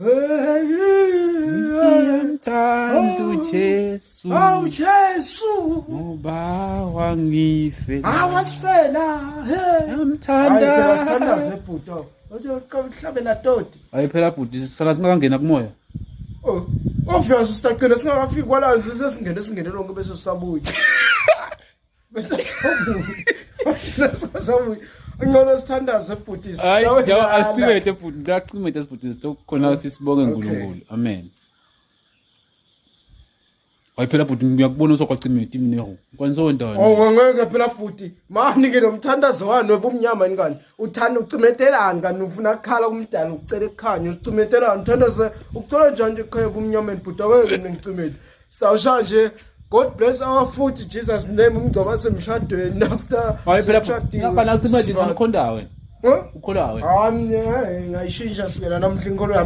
Ngiyamthanda uJesu. Awu Jesu. Ngoba wangifela. Awasifela. Hey. Ngiyamthanda. Hayi sithandaze bhuti. Uthi uhlabela toti. Hayi phela bhuti sala singakangena kumoya. Oh, obvious sitagcina singakafiki kwala sesingene singene lonke bese sisabuya. Bese sisabuya. Sisabuya. Ngcono sithandaze bhuti. Hayi, yawa asicimete bhuti, ngiyacimete bhuti sitokhona sisibonge uNkulunkulu. Amen. Hayi phela bhuti ngiyakubona usokwacimete imineho. Kwanizondana. Oh ngeke phela bhuti. Mani ke lo mthandazo wani webumnyama yini kanti? Uthanda ucimetelani kanti ufuna kukhala kumdala ucela ekukhanya ucimetelani uthandaze ucela njani nje kukhanya ebumnyameni bhuti angeke mina ngicimete. Sitawusha nje God bless our food Jesus name umgcoba semshadweni after Hayi phela sekushadiwe. ngiyafana ucimete ngikhonda wena. Huh? Ukholwa wena. Hayi mina ngayishintsha sukela namhla inkolo yami.